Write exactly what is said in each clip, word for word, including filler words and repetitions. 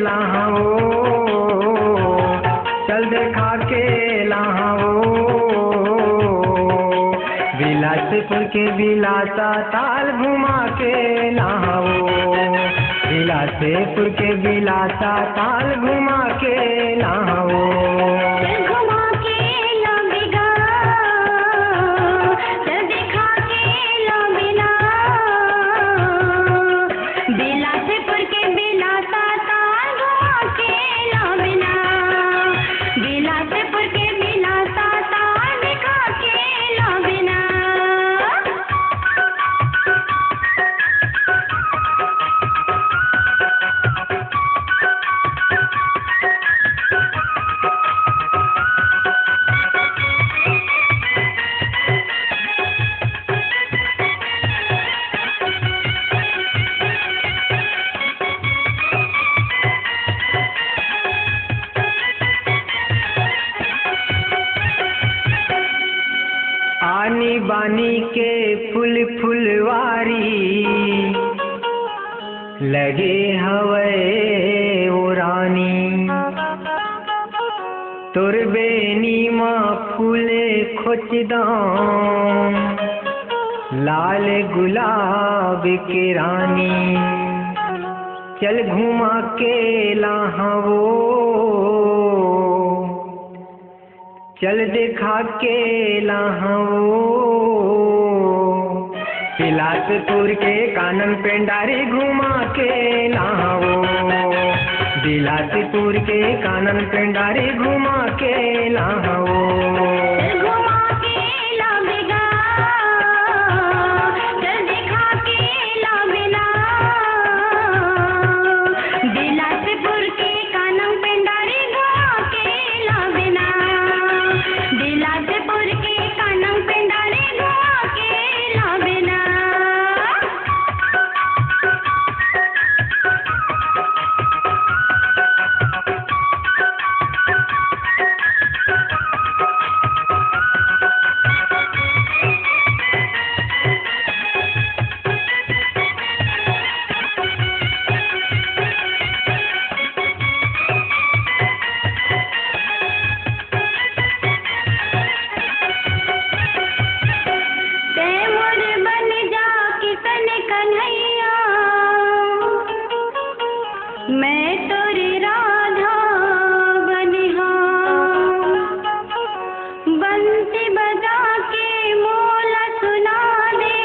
लाहवो, चल देखा के लाहवो। बिलासपुर के बिलासा ताल घुमा के लाहवो, बिलासपुर के बिलासा ताल घुमा के लाहवो। चल घुमा के लाबेगा, चल देखा के लाबेना। बिलासपुर के बिलासा ताल घुमा के लाबेना, बिलासपुर के बिलासा ताल दिखा के लाबेना। आनी बानी के फूल फुलवारी लगे हवय ओ रानी, तोर बेनी म फूले खोचदंव लाल गुलाब के रानी। चल घुमा के लाहवो, चल देखा के लाहवो। बिलासपुर के कानन पेंडारी घुमा के लाहवो, बिलासपुर के कानन पेंडारी घुमा के लाहवो। घुमा के लाबेगा, चल देखा के लाबेना। बिलासपुर के कानन पेंडारी घुमा के लाबेना, बिलासपुर के कानन पेंडारी घुमा के लाबेना। तैं मोर बन जा किशन कन्हैया, मैं तोर राधा बनिहां। बंसी बजा के मोला सुना दे,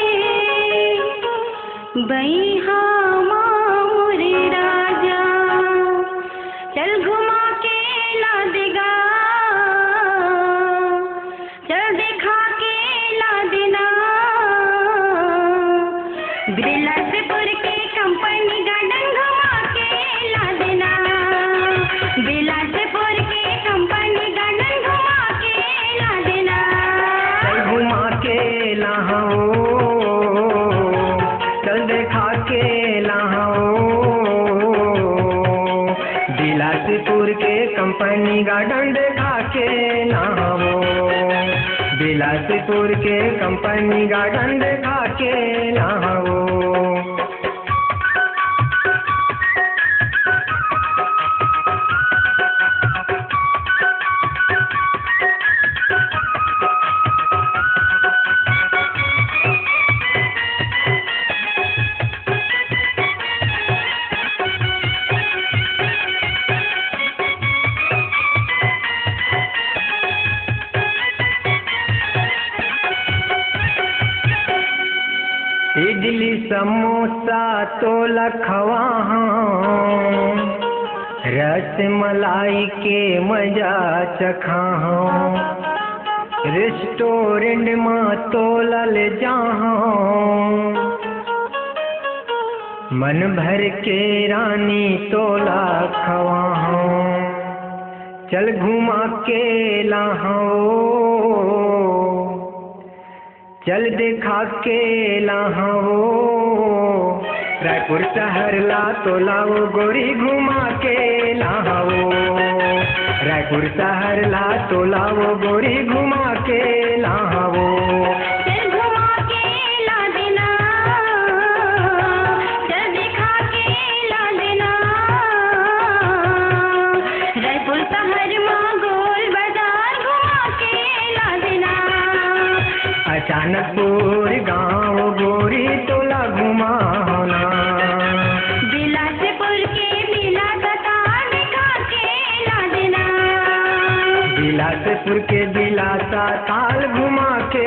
बइहा माँ मोरे राजा, चल घुमा के ला देगा, चल देखा के ला देना। बिलासपुर के कंपनी गार्डन घुमा के ला देना, बिलासपुर के कंपनी गार्डन घुमा के ला देना। चल घुमा के लाहवो, चल देखा के लाहवो। बिलासपुर के कंपनी गार्डन देखा के लाहवो, बिलासपुर के कंपनी गार्डन देखा के लाहवो। इडली समोसा तोला खवाहूँ, रस मलाई के मजा चखाहूँ, रेस्टोरेंट म तोला ले जाहूँ, मन भर के रानी तोला खवाहूँ, चल घुमा के लाहूँ। चल देखा के लाहूँ, रायपुर शहर ला तोला ओ गोरी घुमा के लाहूँ, रायपुर शहर ला तोला ओ गोरी घुमा के लाहूँ। चल घुमा के ला देना, चल देखा के ला देना। चानकपुर गांव गोरी तोला घुमावना। बिलासपुर के बिलासा ताल दिखा के ला देना। बिलासपुर के बिलासा ताल घुमा के